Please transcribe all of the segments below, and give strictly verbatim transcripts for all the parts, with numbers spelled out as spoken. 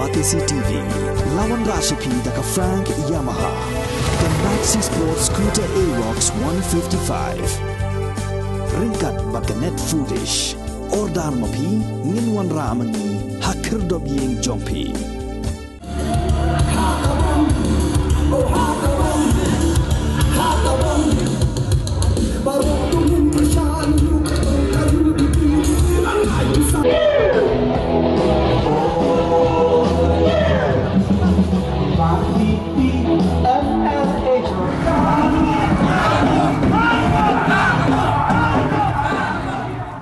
Batesi T V, la wanrah sha phi da ka Frank Yamaha, ka Maxi Sport Scooter Aerox one fifty-five. Ryngkat bad ka Net Foodish. Order ma phi, ngin wanrah ma ngi ha khyrdop ïing jong phi.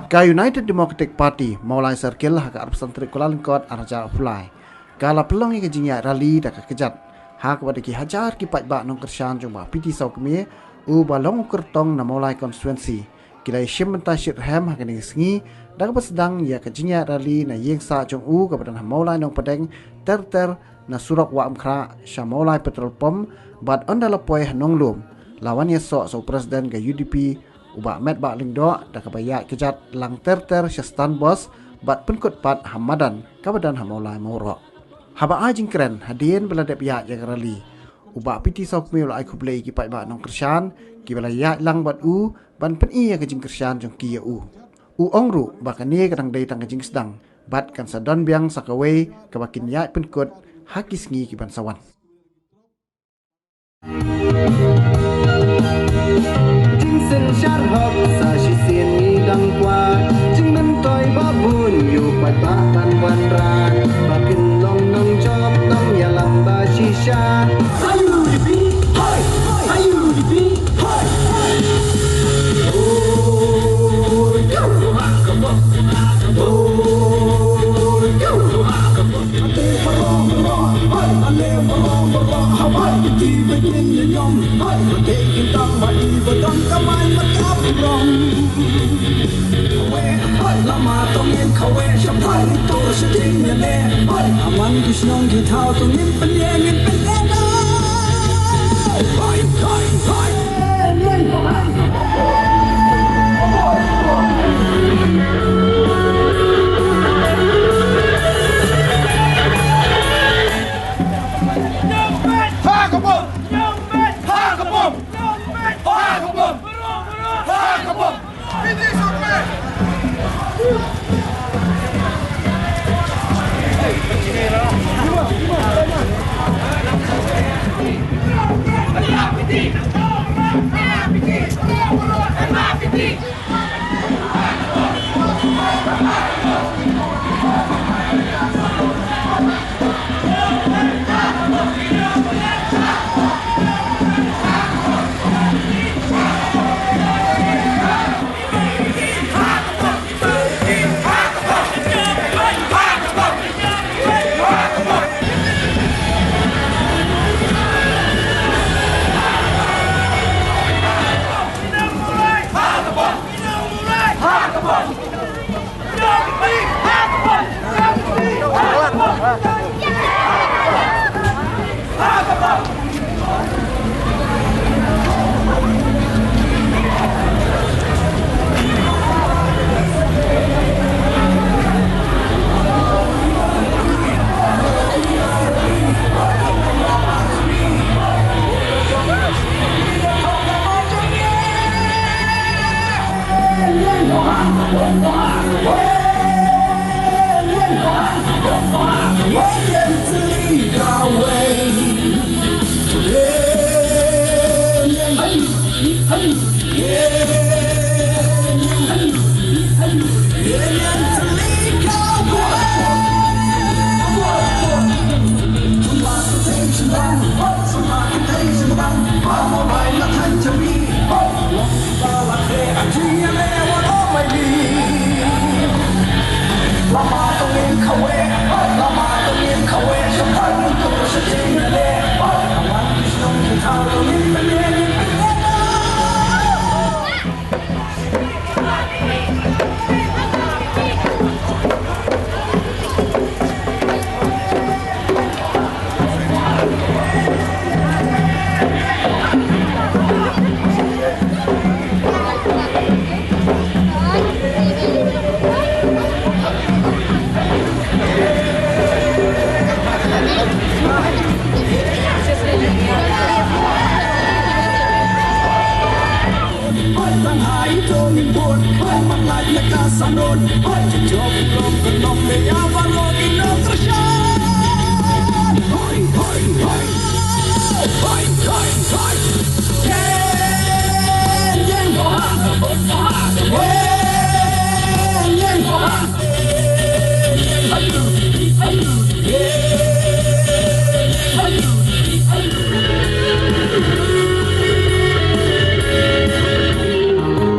Ka United Democratic Party, Mawlai Circle, ha ka arphew san tarik Kyllalyngkot, arhajar arphew lai, ka la pynlong ïa ka jingïaid rally da ka kjat, ha kaba da ki hajar ki paidbah nongkyrshan jong Bah P T Sawkmie, uba long u kyrtong na Mawlai constituency, ki la ïashim bynta shitrhem ha kane ka sngi da kaba sdang ïa ka jingïaid rally na ïing sah jong u kaba don ha Mawlai Nongpdeng, ter ter na surok Wah Umkhrah sha Mawlai petrol pump, bad ynda la poi ha Nonglum, la wan ïasoh sa u president ka U D P, u Bah Metbah Lyngdoh, da kaba ïaid kjat lang ter ter sha stand bus, bad pynkut pat ha madan kaba don ha Mawlai Mawroh. Haba ai jingkren hadien ba la dep ïaid ïa ka rally, u Bah P T Sawkmie u la ai khublei ïa ki paidbah nongkyrshan kiba la ïaid lang bad u ban pyni ïa ka jingkyrshan jong ki ïa u. U ong ruh ba kane ka dang dei tang ka jingsdang, bad kan sa don biang sa kawei kaba kin ïaid pynkut ha ki sngi ki ban sa wan. Jingsynshar hok sa shisien ngi dang kwah, jingmyntoi ba bun ïa u paidbah ban wanrah, ba kin long nongjop nongïalam ba shisha. Are you ready? Hoi! Are you ready? Hoi! Hoi! Oh, yo! Oh, yo!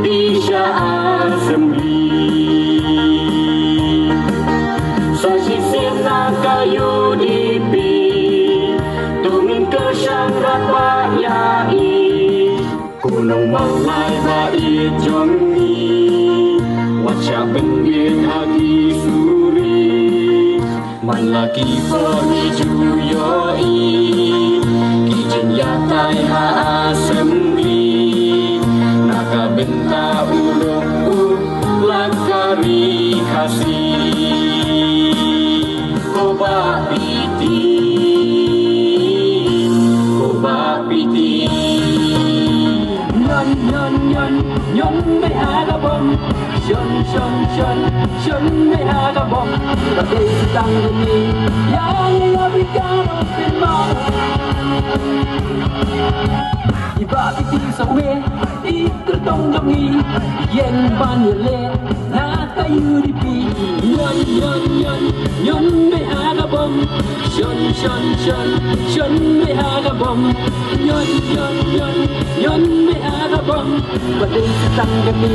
Tisha Assembly. Sa shisien na ka U D P. To ngin kyrshan rat ba ïa i. Ko nongmawlai ba ïeit jong ngi. Wat shah pynbit ha ki suri. Man la ki por ngi ju ïohi ki jingïatai ha assembly. Na ka bynta u lok u lak ka ri Khasi. Ko Bah Piti, ko Bah Piti. Ñion, ñion, ñion, ñion beit ha ka bom. Shon, shon, shon, shon beit ha ka bom. Ba dei sa tang ka ni, ïa ngi ïa phi ka nongpynmong. I Bah Piti sa uwei i kyrtong jong ngi, ïeng ban ïaleh na ka U D P. Ñion, ñion, ñion, ñion beit ha ka bom. Shon, shon, shon, shon beit ha ka bom. Ñion, ñion, ñion, ñion beit ha ka bom. Ba dei sa tang ka ni,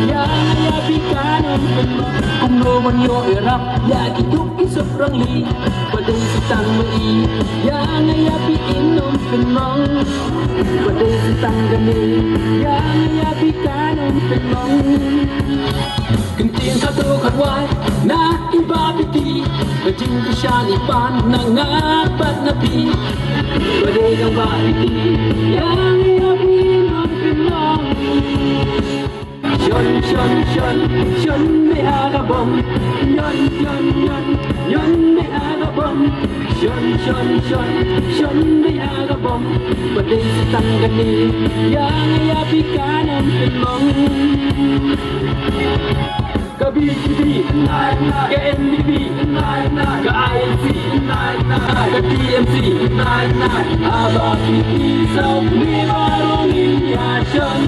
ïa ngi ïa phi ka nongpynmong. Kumno ban ïoh ïarap ïa ki duk ki suk rangli. Ba dei sa tang ma i, ïa ngi ïa phi ki nongpynmong. Ba dei sa tang ka ni, ïa ngi ïa phi ka nongpynmong. Kyntien khatduh khatwai na i Bah Piti, ka jingkyrshan i pan na nga bad na phi. Ba dei tang Bah Piti, ïa ngi ïa phi nongpynmong. Shon, shon, shon, shon beit ha ka bom. Ñion, ñion, ñion, ñion beit ha ka bom. Shon, shon, shon, shon beit ha ka bom. Ba dei sa tang ka ni, ïa ngi ïa phi ka nongpynmong. Ka B J P, ka N P P, ka I N C, ka T M C, haba phi sawdong baroh ngin ïa shon.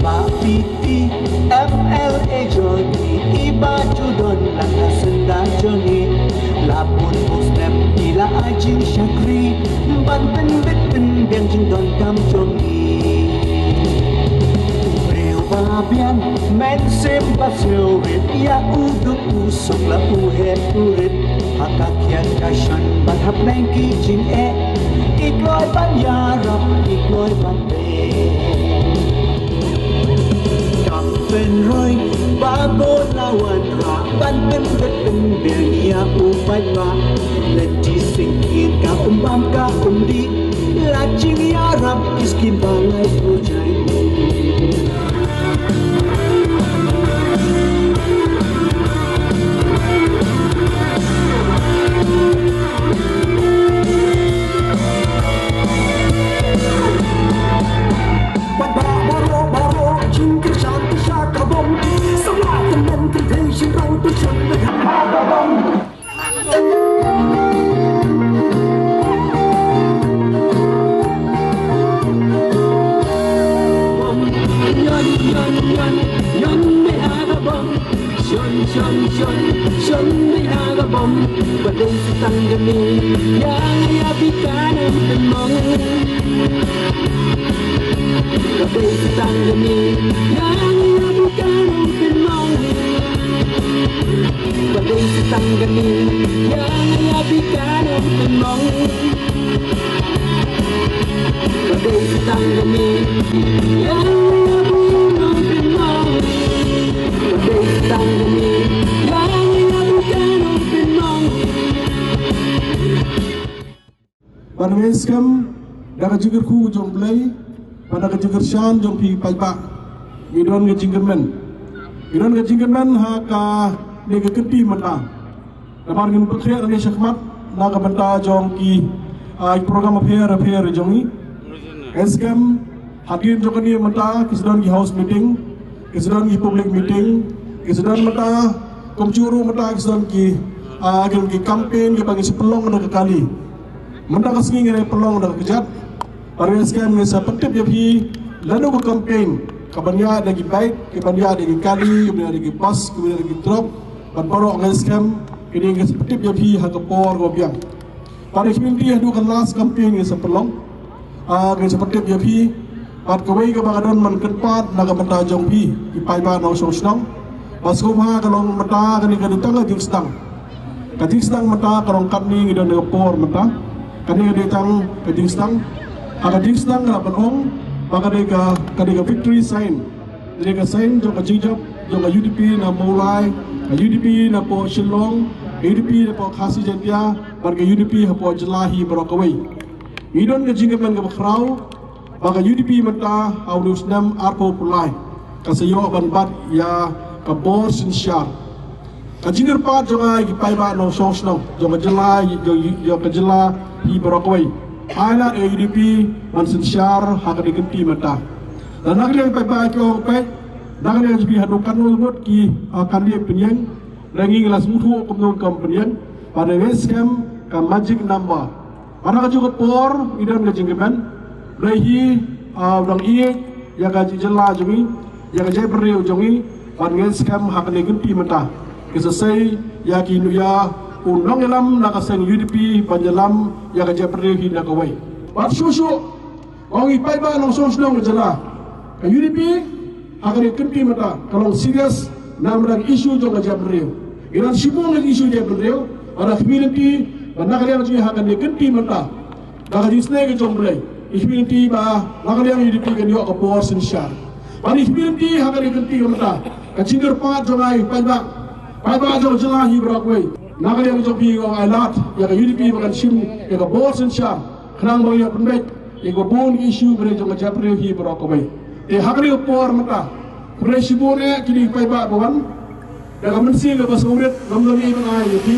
Bah Piti M L A jong ngi, i ba ju don lang ha syndah jong ngi. La bun bun snem i la ai jingshakri ban pynbit pynbiang jingdonkam jong ngi. U briew ba biang mynsiem ba sngewrit, ïa u duk u suk la u heh u rit. Ha ka kiang ka shon bad hapdeng ki jingeh, i kloi ban ïarap, i kloi ban beh. Kam Pynroi ba bor lawan ra ban pynbit pynbiang ïa u paidbah. Lynti sngewthuh ka um bam ka um dih, la jingïarap ki skim ba lai pyrshah. Paidbah baroh baroh, jingkyrshan te sha ka bom. Samla tymmen kynthei shynrang te shon te ha ka bom. Bom, yon, yon, yon, yon te ha ka bom. Shon, shon, shon, shon te ha ka bom. Ba dei sa tang kane, ïa nga ïa phi ka nongpynmong. Ba dei sa tang kane, ïa nga ïa phi ka nongpynmong. Ba dei sa tang kane, ïa nga ïa phi ka nongpynmong. Ba dei sa tang kane, ïa nga ïa phi ka nongpynmong. Ba dei sa tang kane, ïa nga ïa phi ka nongpynmong. Bad nga ngeit skhem da ka jingkyrkhu jong U Blei bad da ka jingkyrshan jong phi paidbah, ngi don ka jingkyrmen. Ngi don ka jingkyrmen ha kane ka kynti mynta. Namar ngin pynkhreh nangne shakhmat na ka bynta jong ki, ah, program apher apher jong ngi. Ngeit skhem hadien jong kane mynta ki sa don ki house meeting, ki sa don ki public meeting, ki sa don mynta kumjuh ruh mynta ki sa don ki, ah, ki, ki campaign kiba ngi sa pynlong na ka kali. Mynta ka sngi ngin ïa pynlong da ka kjat. Bad ngeit skhem ngin sa pyntip ïa phi lano ka campaign kaban ïaid da ki bike, kaban ïaid da ki kali, kaban ïaid da ki bus, kaban ïaid da ki truck. Bad baroh ngeit skhem kine ngin sa pyntip ïa phi ha ka por kaba biang. Bad ha ka mynta haduh ka last campaign ngin sa pynlong. Ah, ngin sa pyntip ïa phi. Bad kawei kaba ka don man kynpad na ka bynta jong phi ki paidbah nongshong shnong. Ba sngewbha ka long mynta kane ka dei tang ka jingsdang. Ka jingsdang mynta ka long katne ngi don ka por mynta. Kane ka dei tang ka jingsdang. Ha ka jingsdang nga lah ban ong ba ka dei ka, ka dei ka victory sign. Ka dei ka sign jong ka jingjop jong ka U D P na Mawlai, ka U D P na poh Shillong, ka U D P na poh Khasi Jaintia, bad ka U D P hapoh jylla hi baroh kawei. Ngi don ka jingkyrmen kaba khraw ba ka U D P mynta ha une u snem arphew phew lai ka sa ïoh ban bat ïa ka bor synshar. Ka jingkyrpad jong nga ïa ki paidbah nongshong shnong jong ka jylla, jong, jong ka jylla hi baroh kawei, ai lad ïa ka U D P ban synshar ha kane ka kynti mynta. Lada na ka liang paidbah ki ong peit, na ka liang jong phi haduh katno ngut ki, ah, candidate pynïeng, lada ngi la sngewthuh kumno kam pynïeng, bad ngeit skhem ka magic number. Bad ha kajuh ka por ngi don ka jingkmen, Blei hi, ah, u dang ïeit ïa ka jylla jong ngi, ïa ka jaitbynriew jong ngi, bad ngeit skhem ha kane ka kynti mynta ki sa sei ïa ki, ïa u nongïalam na ka seng U D P ban ïalam ïa ka jaitbynriew hi na kawei. Bad shuh shuh, ong i paidbah nongshong shnong ka jylla, ka U D P ha kane ka kynti mynta ka long serious namar ka issue jong ka jaitbynriew. Ngi don shibun ka issue jaitbynriew, bad ha ka kmie lynti, bad na ka liang jong ngi ha kane ka kynti mynta, da ka jingisynei ka jong U Blei, ngi kmie lynti ba na ka liang U D P kan ïoh ka bor synshar. Bad ngi kmie lynti ha kane ka kynti mynta, ka jingkyrpad jong nga ïa ki paidbah, paidbah jong ka jylla hi baroh kawei, na ka liang jong phi, ong ai lad ïa ka U D P ba kan shim ïa ka bor synshar. Khnang ba ngi ïoh pynbeit ïa kiba bun ki issue ba dei jong ka jaitbynriew hi baroh kawei. Te ha kane ka por mynta, khublei shibun eh kine ki paidbah ba wan da ka mynsiem kaba sngewrit, ngam don ei ban ai ïa phi.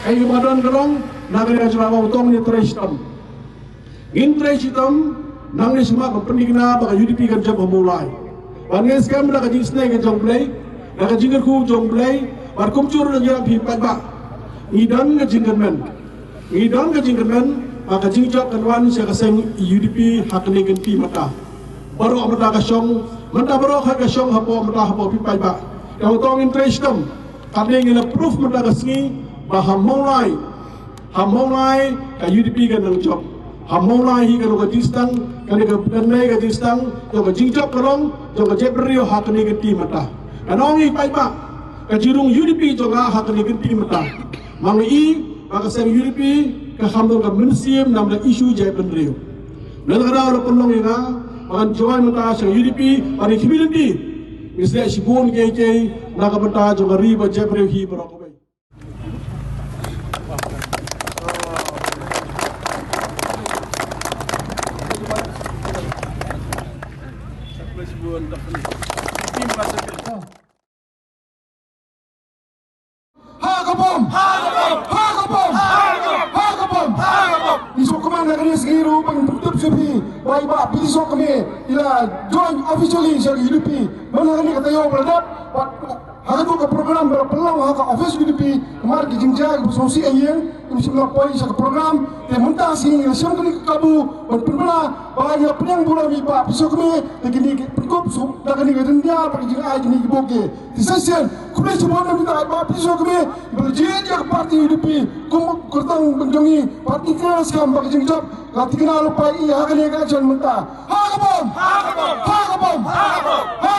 Kaei kaba don ka long, na ka liang jong nga ba tang ngin trei shitom. Ngin trei shitom nangne shakhmat ban pynthikna ba ka U D P kan jop ha Mawlai. Bad ngeit skhem da ka jingisynei ka jong U Blei, da ka jingkyrkhu jong U Blei, bad kumjuh ruh ïa phi paidbah, ngi don ka jingkyrmen. Ngi don ka jingkyrmen ba ka jingjop kan wan sha ka seng U D P ha kane ka kynti mynta. Baroh mynta ka shong, mynta baroh ka shong hapoh, mynta hapoh phi paidbah. Te haba tang ngin trei shitom, katne ngin la proof mynta ka sngi ba ha Mawlai, ha Mawlai ka U D P kan nang jop. Ha Mawlai hi ka long ka jingsdang, kane ka, kane ka jingsdang jong ka jingjop ka long jong ka jaitbynriew ha kane ka kynti mynta. Kan ong i paidbah, ka jingrung U D P jong nga ha kane ka kynti mynta, ma nga i ba ka seng U D P ka kham don ka mynsiem namar ka issue jaitbynriew. Nangta ka daw la pynlong ïa nga ba ngan join mynta sha ka U D P, bad ngi kmie lynti Ngi sngewbha shibun keikei na ka bynta jong ka ri bad jingïarap hi baroh kawei. Ha ka bom! Ha ka bom! Ha ka bom! Ha ka bom! Ngi sngewkmen ha kane ka sngi ruh ban pyntip sha phi ba i Bah Pity Soh Kmie i la join officially sha ka U D P. Man ha kane ka taïew ba la dep, bad ha kato ka program ba la pynlong ha ka office U D P, namar ki jingjia kiba sngewsih ha ïing, kim shym la poi sha ka program. Te mynta ka sngi ngi la shim kane ka kabu ban pynbna ba ngi la pynïeng burom ïa i Bah Pity Soh Kmie. Te kine ki pynkup suk da kane ka jingïa bad ka jingai kine ki buh ki. Te sa shisien, khublei shibun na i Bah Pity Soh Kmie ba la jied ïa ka party U D P kum u kyrtong jong ngi, bad ngi kyrmen skhem ba ka jingjop ka la thikna lypa ïa i ha kane ka election mynta. Ha ka bom! Ha ka bom! Ha ka bom! Ha ka bom!